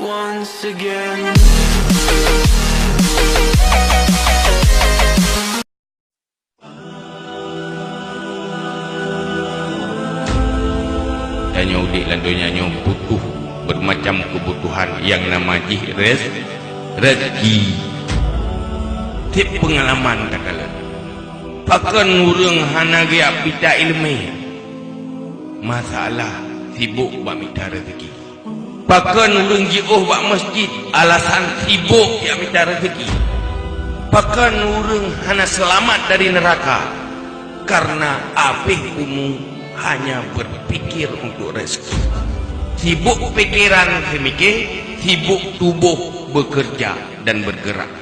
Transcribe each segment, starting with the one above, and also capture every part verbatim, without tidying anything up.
Once again. Tanyoe udeb lam donya nyoe butuh bermacam kebutuhan nyang nama jih rez-, rezeki. Tiep peungalaman takalon. Pakon ureuëng hana geujak mita iéleumé? Masalah sibok bak mita rezeki. Pakon ureuëng jiôh bak masjid, alasan sibok jak mita rezeki. Pakon ureuëng hana seulamat dari neuraka? Karena abéh umu hanya berpikir untuk rezeki. Sibok pikeran seumike, sibok tuboh bekerja dan bergerak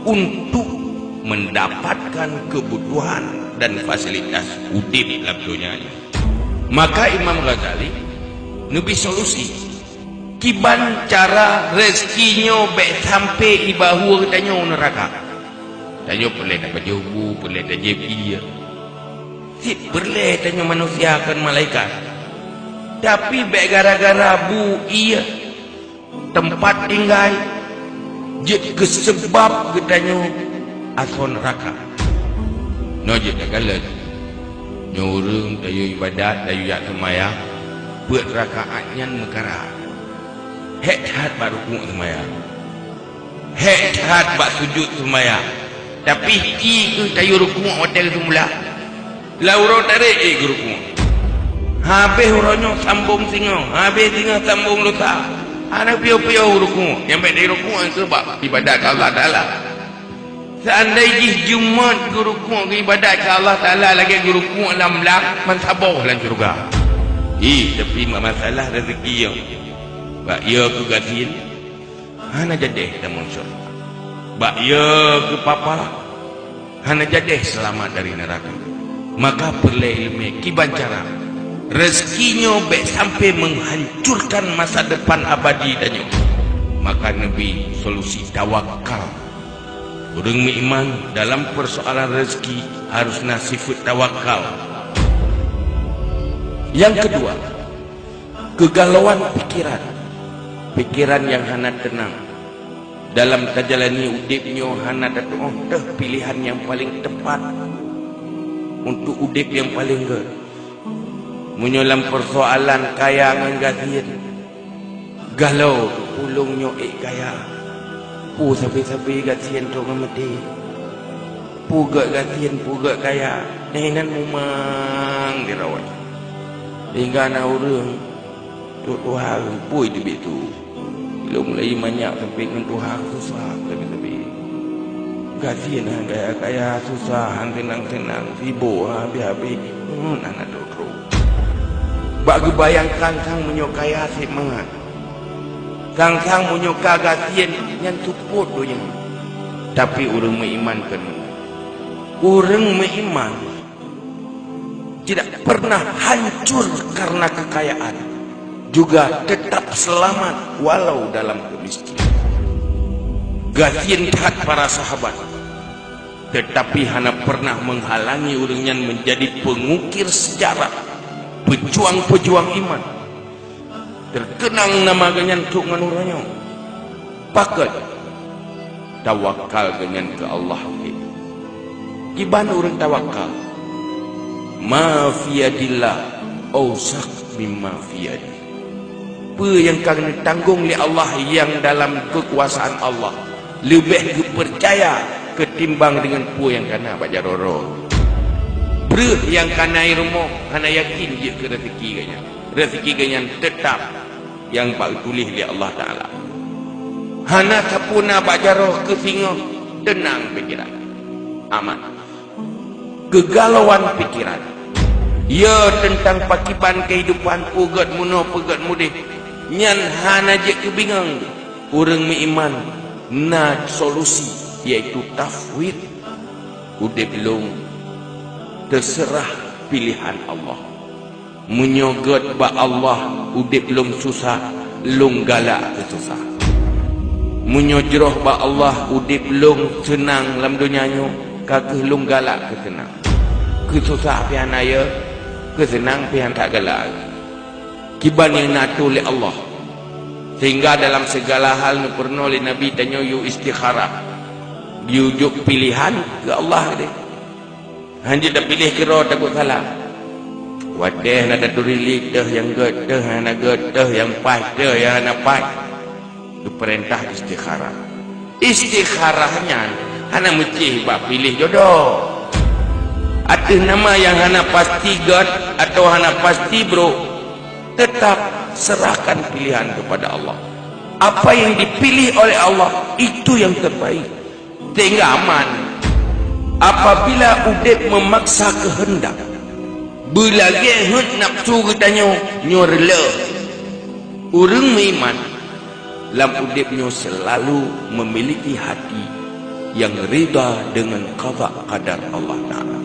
untuk mendapatkan kebutuhan dan fasilitas udeb lam donya nyoe. Maka Imam Ghazali neubri solusi, kiban cara rezeki nyoe bék sampai ibawa tanyoe neuraka. Tanyoe peureulée tapajoh bu, peureulée tajieb ié. Cit peureulée tanyoe manusia kon malaikat. Tapi bék gara-gara bu ié, teumpat tinggai, jeuet keu seubab geutanyoe asoe neuraka. Nyoe jeuet takalon. Nyoe ureuëng tayue iébadat, tayue jak seumayang, peuet rakaat nyan meukara. Hék that bak rukuk seumayang. Hék that bak sujut seumayang. Tapi ie kheueh tayue rukuk watée geuseumeula. Lam uroe tarek ie geurukuk. Habéh uroe nyoe sambong singoh, habéh singoh sambong lusa. Hana piôh-piôh geurukuk, nyang bék geurukuk nyan keuh bak iébadat keu Allah Taala. Seandai jih jeuet geurukuk geuiébadat keu Allah Taala lagée geurukuk lam blang, meusaboh lam syeuruga. Ih, tapi masalah rezeki nyoe. Bak ie keu gasien, hana jadeh tamong syeuruga. Bak ie keu papa, hana jadeh seulamat dari neuraka. Maka peureulée iéleumé kiban cara rezeki nyoe bék sampai menghancurkan masa depan abadi tanyoe. Maka neubri solusi tawakal. Ureuëng meuiman dalam persoalan rezeki harus na sifeuet tawakal. Nyang keudua, keugalauan pikeran. Pikeran nyang hana teunang. Dalam tajalani udeb nyoe hana tatuoh teuh piléhan nyang paleng teupat untuk udeb nyang paleng gét. Meunyoe lam persoalan kaya ngon gasien, galau ulôn nyoe ék kaya. Peue sabe-sabe gasien trok ngon maté. Peue gét gasien, peue gét kaya, na inan mumang dirawai. Hingga na ureuëng, "Tuhan, peue teubiet tu? Lôn mulai manyak sampai ngon tuha susah sabe-sabe. Gasien han kaya-kaya, susah han seunang-seunang, sibok han habéh-habéh, hmm, hana trok-trok." Bak geubayangkan sang meunyoe kaya sép mangat. Sang-sang meunyoe ka gasien nyan seupôt donya. Tapi ureuëng meuiman keunoe. Ureuëng meuiman tidak pernah hancur karena kekayaan, juga tetap selamat walau dalam kemiskinan. Gasien that para sahabat, tetapi hana pernah menghalangi ureuëng nyan menjadi pengukir sejarah, pejuang-pejuang iman. Teukeunang nama geuhnyan trok ngon uroe nyoe. Pakon? Tawakal geuhnyan keu Allah. Kiban ureuëng tawakal, "Ma fi yadillah ausaq mimma fi yadi." Peue nyang ka neutanggong lé Allah nyang dalam keukuasaan Allah leubeh geupeucaya keutimbang deungon peue nyang kana bak jaroe droe. Breueh nyang kana i rumoh hana yakin jeuet keu rezeki geuhnyan. Rezeki geuhnyan teutap nyang bak geutuléh lé Allah Taala. Hana sapeue na bak jaroe keu singoh, teunang pikeran. Aman. Keugalauan pikeran. Ya teuntang pakiban keuhidupan, peugét meunoe peugét mudeh, nyan hana jeuet keu bingong. Ureuëng meuiman na solusi, yaitu tafwid. Udeb lôn teuseurah piléhan Allah. Meunyoe gét bak Allah udeb lôn susah, lôn galak keu susah. Meunyoe jroh bak Allah udeb lôn seunang lam donya nyoe, ka kheueh lôn galak keu seunang. Keu susah pih hana yo, keu seunang pih han that galak. Kiban nyang na atur lé Allah. Sehingga dalam segala hal neupeurunoe lé Nabi tanyoe yue istikharah. Yue jok pilihan keu Allah deh. Hanjeuet tapiléh keudroe takot salah. Watèe na taturi lé teuh nyang gèt, teuh hana gèt, teuh nyang paih, teuh nyang hana paih. Geupeurintah istikharah. Istikharah nyan hana meucéh bak piléh jodoh. Ateueh nama nyang hana pasti gèt atawa hana pasti brôk, tetap serahkan pilihan kepada Allah. Apa yang dipilih oleh Allah, itu yang terbaik. Sehingga aman. Apabila udép memaksa keuheundak, beulagèe heuet nafsu geutanyoe, nyoe reuloh. Ureueng meuiman lam udép nyoe seulalu memiliki hati nyang ridha deungon qada qadar Allah Taala.